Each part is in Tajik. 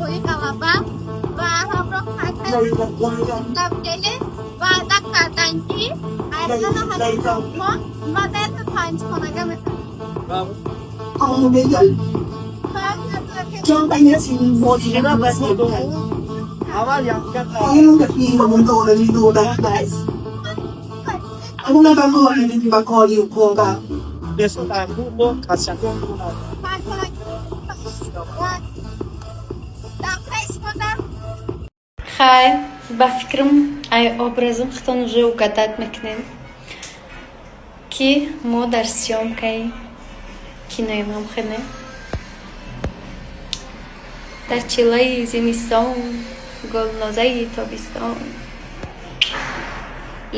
Навои Ғалаба ва ҳамроҳ ваъда карданд, ки мо модели панҷхонага мехарем. Хай, ба фикрам, ай образам худтон уже угадать мекунед, ки мо дар съёмкаи кинои мамхене дар чилаи зимистон, гулнозаи тобистон,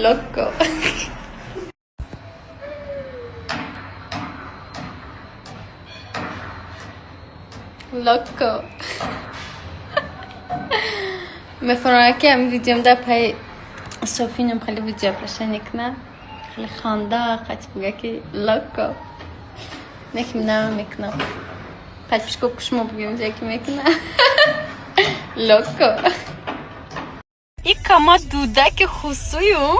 локо. Локо. Мефаҳмам, ки ҳамин видеом дар пай Софинам хеле видео обращение кунам, хеле ханда қати буга, ки локо неким намекунам. Подписчико, шумо бугем, ки мекуна локо. И кама дудаки хусую,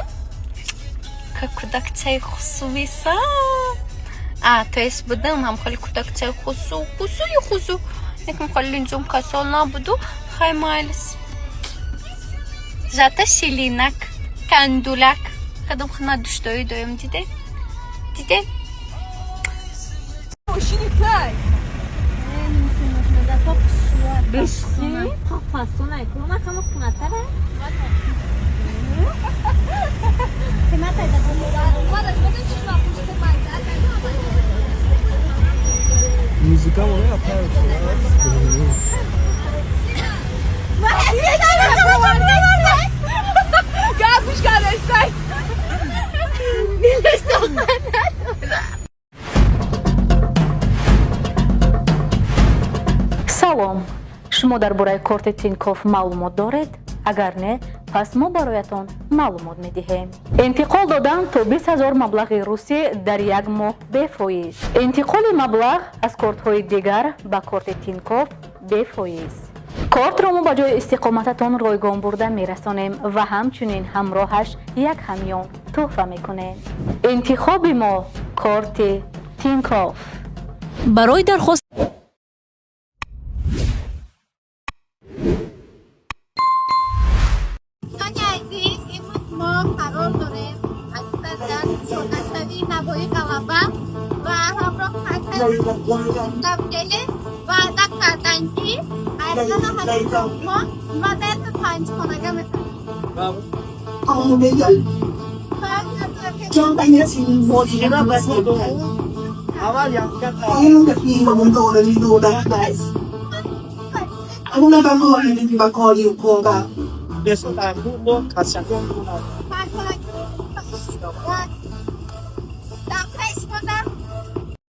ка кӯдакчаи хусувиса, а то есть будам ҳам хеле кӯдакчаи хусу, хусую, хусу, неким хеле линзум касол набуду. Хай, майлис, зато шилинак, кандулак кадом хана душтои доем. Диде, диде. Мошини кай? Бешти? Фасонай, кума кама қиматтара? Қиматай да. Омадаш, медон чӣ пушти майда. Музыка моя апар. Гапиш кардастай. Дилаш тоқат. Салом, шумо дар бораи корти Тинькофф маълумот доред? Агар не, пас мо бароятон маълумот медиҳем. Интиқол додан то 20 000 маблағи русӣ дар як моҳ бефоиз. Интиқоли маблағ аз кортҳои дигар ба корти Тинькофф бефоиз. Кортро мо ба ҷои истиқомататон ройгон бурда мерасонем ва ҳамчунин ҳамроҳаш як ҳамён тӯҳфа мекунем. Интихоби мо корти Тинькофф. Барои дархост Дӯстони азиз, имрӯз мо қарор дорем аз дар шодашавии Навои Ғалаба ва ҳамроҳ ваъда карданд, ки мо модели панҷхонага мехарем.